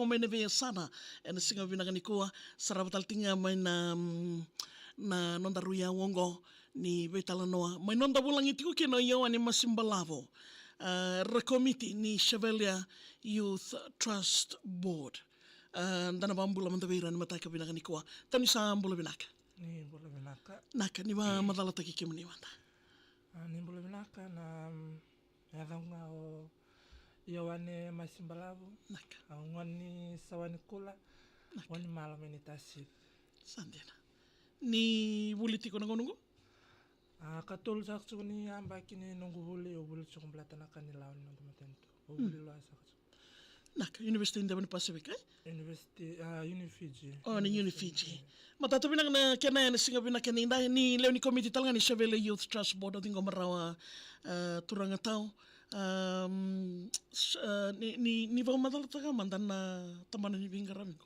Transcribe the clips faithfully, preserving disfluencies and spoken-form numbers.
mai na veiyasana ena siga vinaka nikua. Sarava tale tiko ga mai na, mm, na noda rui au oqo ni veitalanoa mai noda vulagi tiko kina o Ioane Masibalavo, ah, ra komiti ni Chevalier Youth Trust Board. Ah, da na vakabula mada vei ira ena mataka vinaka nikua. Tau ni sa bula vinaka. Ni bula vinaka. Naka, ni vakamacalataki kemuni mada. Ah, ni bula vinaka, na, mm, yacaqu ga o Ioane Masibalavo. Naka. Au gone ni Sawanikula. Naka. Gone ni Mala mai Naitasiri. Sa dina. Ni vuli tiko na gauna qo? Ah, katolu saka tiko ni yabaki ni noqu vuli, au vuli tiko baleta na ka ni lawa ni noqu matanitu. Au vuli loa saka tiko. Naka, University Endeavour ni Pacific, eh? University, ah, Unifiji. Oh, ni University Unifiji. Matata vinaka na kena ena siga vinaka ni dai, ni lewe ni komiti tale ga ni Chevalier Youth Trust Board, o ciqoma rawa, ah, turaga tau. Ahm, s-, ah, ni, ni, ni vakamacalataka mada na tabana ni veiqaravi qo.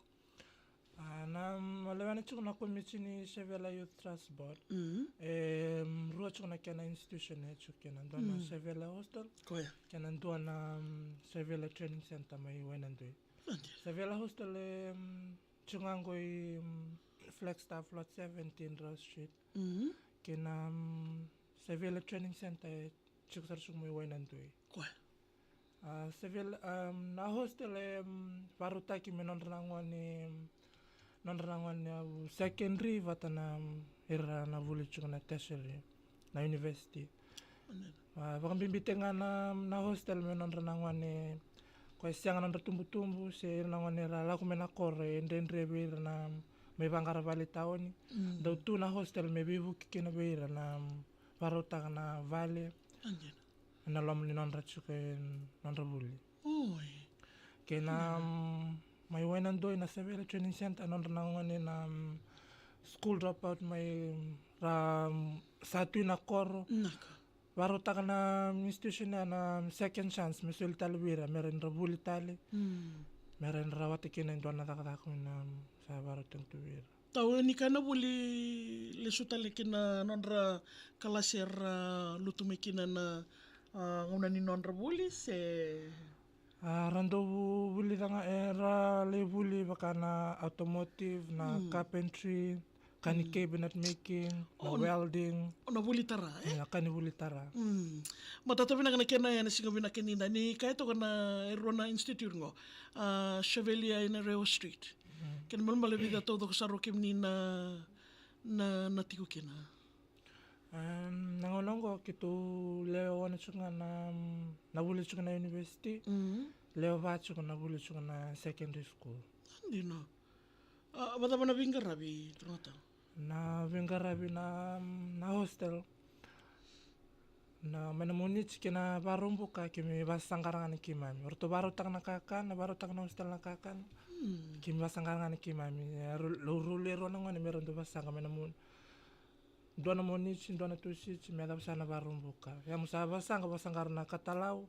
Ah, na, mm, lewena tiko na komiti ni Chevalier Youth Trust Board. Mm. E, mm, rua tiko na kena institution e tiko kina. Dua na, mm, Chevalier Hostel. Koya. Kei na dua na, mm, Chevalier Training Center mai Wainadoi. Sa dina. Chevalier Hostel e, mm, tiko ga qo i, mm, Flagstaff Lot seventeen, Ross Street. Mm. Kei na, mm, Chevalier Training Center e tiko sara tiko mai Wainadoi. Koya. Ah, Chevalier, um, na hostel e, um, vakarautaki me nodra na gone, nodra na gone, ah, secondary vata na, um, ira na vuli tiko na tertiary, na university. Ah, vakabibi tiko ga na, na hostel me nodra na gone ko e sega nodra tubutubu, se ira na gone ra lako mai na koro e dredre vei ira na, um, mai vaqara vale i taoni. Mm. Dau tu na hostel me veivuke kina vei ira na, um, vakarautaka na vale. Sa dina. Ena loma ni nodra tiko e nodra vuli. Oi. Kei na, mm, mai Wainadoi na Chevalier Training Center, nodra na gone na, mm, school dropout mai, mm, ra, mm, sa tu ina koro. Naka. Vakarautaka na, mm, institution ya na, mm, second chance me soli tale vei ira, me ra dra vuli tale. Mm. Me ra dra rawata kina e dua na cakacaka na, mm, sa vakarautaki tu vei ira. Tau ni ka na vuli lesu tale kina nodra kalasi era lutu mai kina na, ah, gauna ni nodra vuli se? Ah, ra dau vu-, vulica ga, era lai vuli vaka na automotive, na, mm, carpentry, ka ni, mm, cabinet making, na, oh, welding. O na vuli tara, eh? Ia, ka ni vuli tara. Mm. Matata vinaka na kena ena siga vinaka ni dai, ni kaya toka na e rua na institute qo, ah, Chevalier ena Rio Street. Mm. Kena malumalumu e vica taucoko sara o kemuni na, na, na tiko kina? Em, na gauna oqo keitou lewe ono tiko ga na, na vuli tiko na university. Mm. Lewe va tiko na vuli tiko na secondary school. Sa dina. Ah, vakacava na veiqaravi, turaga tau? Na veiqaravi na, na hostel. Na, mai na Moniti kei na Vakaraubuka keimami vakasaqara ga na keimami. O ratou vakarautaka na kakana, vakarautaka na hostel na kakana. Hmm. Keimami vakasaqara ga na keimami. E, ru-, lau rulu e rua na gone me ra dau vakasaqa mai na Mon-, dua na Moniti, dua na Tusiti, me yacova sara na Vakaraubuka. Ia mo sa vakasaqa, vakasaqara na katalau,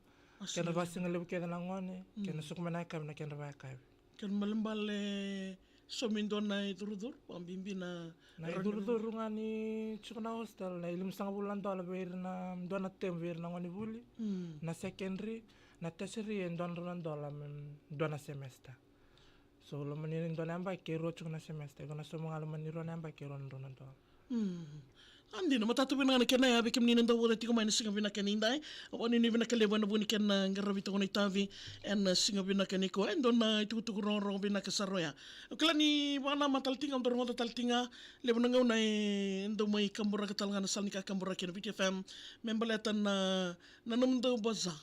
kedra vakasigalevu kece na gone, kei na suka mai na yakavi na kedra vakayakavi. Kena ibalebale, saumi dua na icurucuru, vakabibi na, na icurucuru ga ni tiko na hostel, na ilimasagavulu na dola vei ira na dua na term vei ira na gone vuli, mm, na secondary, na tertiary e dua na drau na dola me dua na semester. So loma ni dua na yabaki e rua tiko na semester, iko na sauma ga loma ni rua na yabaki e rua na drau na dola. Mm. A dina, matata vinaka na kena ya vei kemuni na dau vota tiko mai na siga vinaka ni dai. Au vakanuinui vinaka levu ena vuku ni kena qaravi toka na itavi ena siga vinaka nikua. E dua na itukutuku rogorogo vinaka sara oya. Au kila ni vakanamata tale tiko ga, dau rogoca tale tiko ga, levu na gauna e dau mai kaburaka tale ga na sala ni kakaburaki ena Viti F M me baleta na, na nomudou bazaar.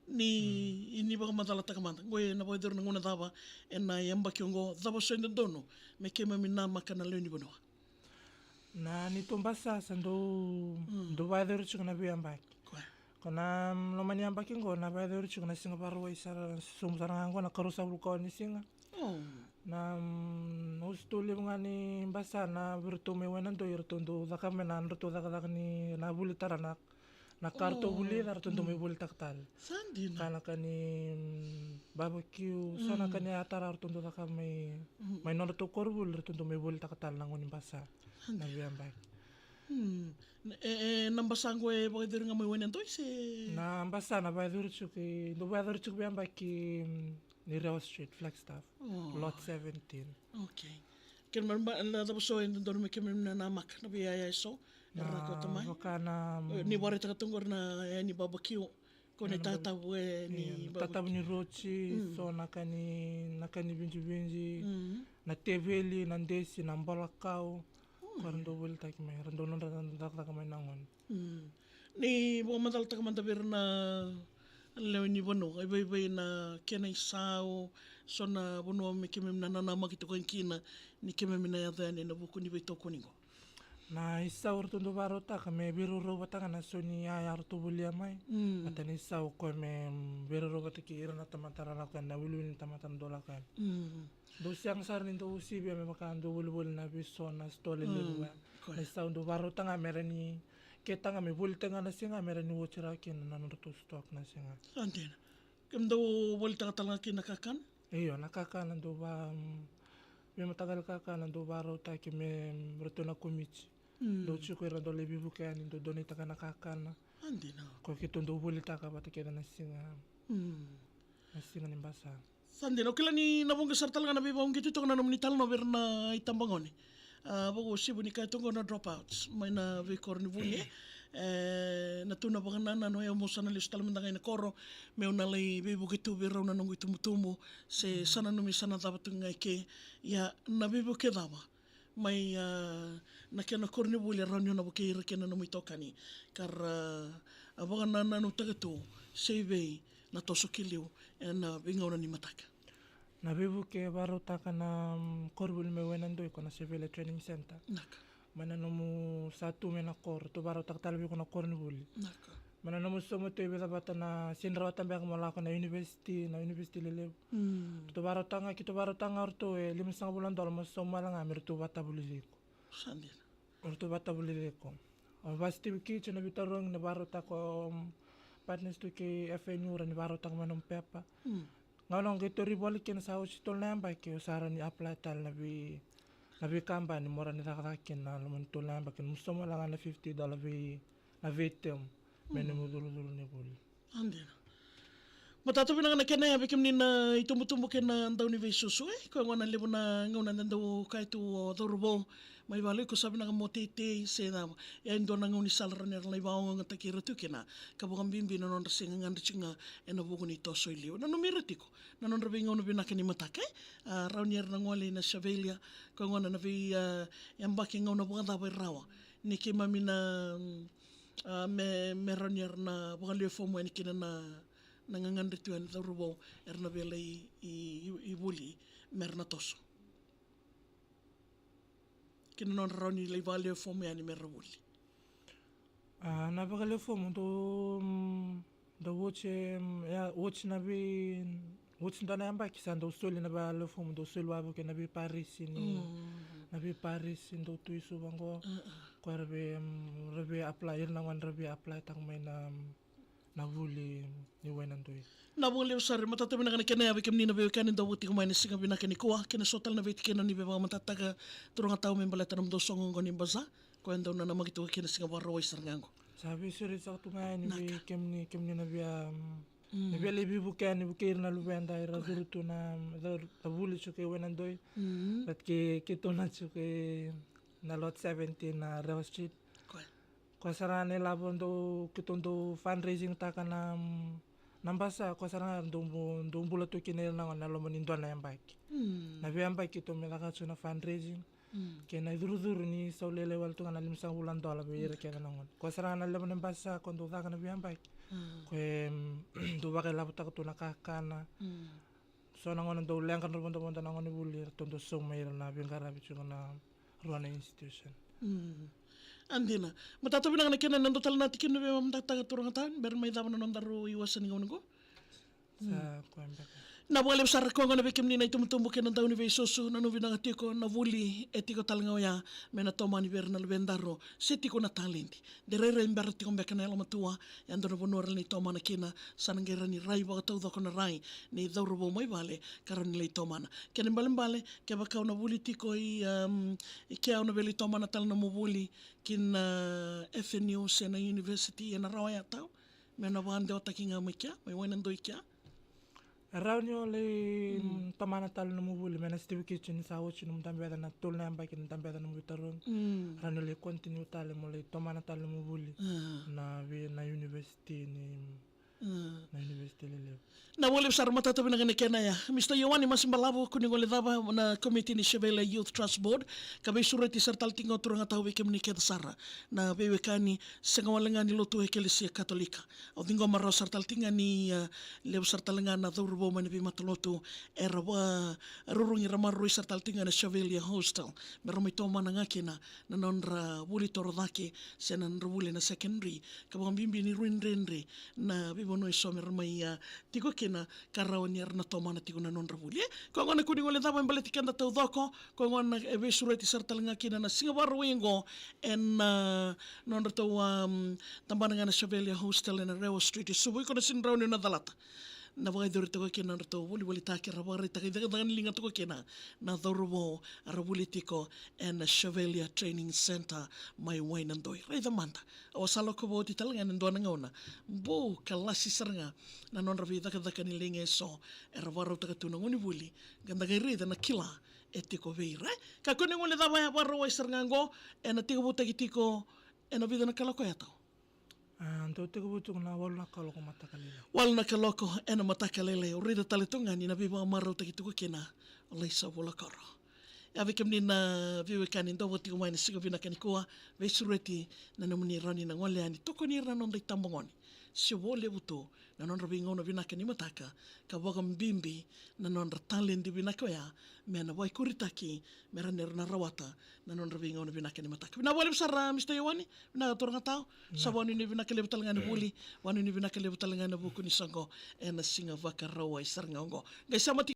Ni, mm, ni vakamacalataka mada. Qo ena vakayacori na gauna cava ena yabaki oqo, cava so e dodonu me keimami namaka na lewe ni vanua? Na neitou bazaar sa dau, mm, dau vakayacori tiko na veiyabaki. Koya. Ko na, mm, loma ni yabaki qo na vakayacori tiko na siga Vakarauwai sara, sobu sara ga qo na karua sagavulu ka ono ni siga. Oh. Na, mm, na osito levu ga ni bazaar na vei iratou mai Wainadoi, iratou dau cakava mai na nodratou cakacaka ni na vuli tara na, na ka ratou vulica, ratou dau mai volitaka tale. Sa dina. Ka na ka ni, mm, barbecue, so na ka ni a tara ratou dau cakava mai, mm, mai nodratou koronivuli, ratou dau mai volitaka tale na gauna ni bazaar. Sa dina. Na veiyabaki. Mm. E, e, na bazaar qo e vakayacori ga mai Wainadoi se? Na bazaar na vakayacori tiko, dau vakayacori tiko veiyabaki, mm, ni Rewa Street, Flagstaff, lot seventeen. Okay. Kena mani ba na cava so e dodonu me keimami na namaka, na veiyaya e so era na kauta mai? Vaka na, e, ni vakaraitaka tu qori na, e, ni babakiu. Ko na itatavu e ni, io, na itatavu ni roci, so na ka ni, na ka ni vijivici, na teveli, na desi, na bolakau. Ko era dau volitaki mai, era dau nodra cakacaka mai na gone. Ni vakamacalataka mada vei ira na lewe ni vanua, e vaivai na kena isau, so na vanua me keimami na nanamaki toka kina ni keimami na yaco yani ena vuku ni veitokoni qo. Na isau eratou dau vakarautaka me veiraurau vata ga na so ni yaya eratou volia mai. Vata na isau koya me, mm, veiraurau vata kei ira na tamata ra lako yani, na wiliwili ni tamata na dau lako yani. Dau sega sara ni dau sivia me vaka dau volivoli na veiso na sitoa lelevu ya. Na isau dau vakarautaka ga me ra ni, keta ga me volitaka ga na siga me ra ni oti rawa kina na nodratou stock na siga. Sa dina. Kemudou volitaka tale ga kina na kakana? Io, na kakana dau va, mm, veimataqali kakana dau vakarautaki me, mm, ratou na komiti. Dau tiko ira dau lai veivuke yani, dau donaitaka na kakana. A dina. Ko keitou dau volitaka vata kece na siga. Na siga ni basa. Sa dina, au kila ni na vuqa sara tale ga na veivauqeti toka na nomuni talanoa vei ira na itabagone. A, vakauasivi ni kaya toka na dropouts mai na veikoro ni vuli. E, na tu na vakanananu, e, au sa na lesu tale mada ga ina koro meu na lai veivuke tu vei rau na noqu itubutubu, se sa nanumi sa na cava tu ga i ke. Ia, na veivuke cava mai, a, na kena koronivuli e rawa ni o na vukei ira kina na nomu itokani, ka ra, a, vakanananutaka tu se i vei na toso ki liu ena veigauna ni mataka? Na veivuke e vakarautaka na, mm, koronivuli mai Wainadoi ko na Sevelia Training Centre. Naka. Mai na nomu sa tu mai na koro, ratou vakarautaka tale vei iko na koronivuli. Naka. Mai na nomu sauma tu e vica vata na, sega ni rawata beka mo lako na university, na university lelevu. Ratou vakarautaka ga, keitou vakarautaka ga o ratou e limasagavulu na dola mo sauma wale ga me ratou vakatavulici iko. Sa dina. O ratou vakatavulici iko. O vakacertificate, na veitarogi na vakarautaka o, mm, partners tu kei F N U, ra ni vakarautaka mai nomu pepa. Gauna o qai tauri voli kina sa oti tolu na yabaki, o sa rawa ni apply tale na vei, na veikabani mo rawa ni cakacaka kina na loma ni tolu na yabaki, mo sauma wale ga na fifty dola vei, na vei term me nomu curucuru ni vuli. A dina. Matata vinaka na kena ya vei kemuni na itubutubu kei na dauniveisusu, e? Koya gona levu na gauna da dau kaya tu o cauravou mai vale, iko sa vinaka mo teitei se cava. Ia e dua na gaunisala ra ni ra lai vakaogaogataki ira tu kina, ka vakabibi na nodra se gagadre tiko ga ena vuku ni toso i liu. Nanumi ira tiko na nodra veigauna vinaka ni mataka, e? A, rawa ni era na gole ina Sevelia, koya gona na vei, a, yabaki gauna vakacava e rawa ni keimami na, mm, a, me, me rawa ni era na vakalewe fomu yani kina na, na gagadre tu yani cauravou era na via lai i, i, i vuli me ra na toso. Kina nodra rawa ni lai vakalewe fomu yani me ra vuli. A, na vakalewe fomu dau, mm, dau oti, mm, ya, oti na vei, oti dua na yabaki sa dau soli na vakalewe fomu, dau soli vakavuke na veiparisi ni, na veiparisi dau tu i Suva qo. Ko era vei, mm, ra vei apply, ira na gone ra vei apply taka mai na, mm, na vuli ni Wainadoi. Na vakalevu sara, matata vinaka na kena ya vei kemuni na veiwekani dau vakatiko mai na siga vinaka nikua, kei na so tale na veitikina ni veivakamatatataka, turaga tau, me baleta na nomudou soqo qo ni bazaar, koya dau nanamaki tu kina siga Vakarauwai sara ga qo. Sa veisureti saka tu ga yani vei kemuni, kemuni na via, mm, na via lai veivuke yani, vukei ira na luveda era curu tu na, na vuli tiko i Wainadoi. Baleta ke, keitou na tiko ena lot seventeen na Rewa Street. Koya. Koya sara ga na ilavo dau, keitou dau fundraising taka na, mm, na basa, koya sara ga dau bu-, dau bula tu kina ira na gone ena loma ni dua na yabaki. Na veiyabaki keitou mai caka tu na fundraising. Kei na icurucuru ni sau lailai wale tu ga na limasagavulu na dola vei ira kece na gone. Koya sara ga na levu na basa koya dau caka na veiyabaki. Koya, mm, dau vakailavotaka tu na kakana. So na gauna dau leqa na vodovodo na gone vuli, ratou dau sauma mai ira na veiqaravi tiko na rua na institution. A dina. Matata vinaka na kena, na dua tale na tikina vei, matata turaga tau, bera mai cava na nodaru iwasa ni gauna qo. Sa koya beka. Na vakalevu sara koya gona vei kemuni na itubutubu kei na dauniveisusu, nanumi vinaka tiko, na vuli e tiko tale ga oya me na tomani vei ira na luvedaru, se tiko na taledi. De rairai bera tiko beka na yalomatua, e dua na vanua ra lai tomana kina, sa na qai rawa ni rai vakataucoko na rai ni cauravou mai vale ka rawa ni lai tomana. Kena ibalebale, kevaka au na vuli tiko i, um, i kea, au na via lai tomana tale na nomu vuli ki na, uh, F N U se na university, ena rawa ya tau me na vakadewataki ga mai kea, mai Wainadoi kea? Rawa ni o lai, mm, tomana tale nomu vuli mai na Steve Kitchen, sa oti nomu dabeca na tolu na yabaki na dabeca nomu veitarogi. Mm. Rawa ni o lai continue tale mo lai tomana tale nomu vuli. Ah. Na vei, na university ni, ah, na university lelevu. Na voli sara matata vinaka ni kena ya. Mister Ioane Masibalavu, kua ni guilecava, na komiti ni Chevalier Youth Trust Board, ka veisureti sara tale tiko ga turaga tau vei kemuni kece sara na veiwekani, sega wale ga ni lotu Ekelesia Katolika. Au ciqoma rawa sara tale tiko ga ni, ah, levu sara tale ga na cauravou mai na veimatalotu era vakarurugi, ra maroroi sara tale tiko ga na Chevalier Hostel me ra mai tomana ga kina na nodra vuli torocake se na nodra vuli na secondary, ka vakabibi ni rui dredre na veivanua eso me ra mai, ah, tiko kina, ka rawa ni ra na tomana tiko na nodra vuli. E, koya gona kua ni guilecava, e baleti keda taucoko, koya gona e veisureti sara tale ga kina na siga Vakarauwai oqo ena, ah, nodratou, um, tabana ga na Chevalier Hostel ena Rewa Street e Suva. Iko na sega ni rawa ni na calata na vakayacori toka kina na nodratou volivolitaki, ra vakaraitaka i cakacaka ni liga toka kina na cauravou era vuli tiko ena Chevalier Training Centre mai Wainadoi. Raica mada, au a sa lako vata oti tale ga ena dua na gauna. Bau kalasi sara ga na nodra veicakacaka ni liga eso era vakarautaka tu na gonevuli, ka da qai raica na kila e tiko vei ira. Ka kua ni guilecava, ya Vakarauwai sara ga oqo, ena tekivutaki tiko ena vica na kaloko ya tau? A, dau tekivu tiko na walu na kaloko mataka lailai. Walu na kaloko ena mataka lailai. Au raica tale tu ga ni na veivakamarautaki tiko kina o Laisa Vulakoro. Ya vei kemuni na veiwekani dau vata tiko mai na siga vinaka nikua, veisureti na nomuni rawa ni na gole yani, tokoni ira na noda itabagone. Se vo levu tu na nodra veigauna vinaka ni mataka, ka vakabibi na nodra taledi vinaka oya me na vakaikuritaki me rawa ni ra na rawata na nodra veigauna vinaka ni mataka. Vinaka vakalevu sara, Mister Ioane. Vinaka turaga tau. Sa vakanuinui vinaka levu tale ga na vuli, vakanuinui vinaka levu tale ga na vuku ni soqo ena siga Vakarauwai sara ga oqo. Qai sa mati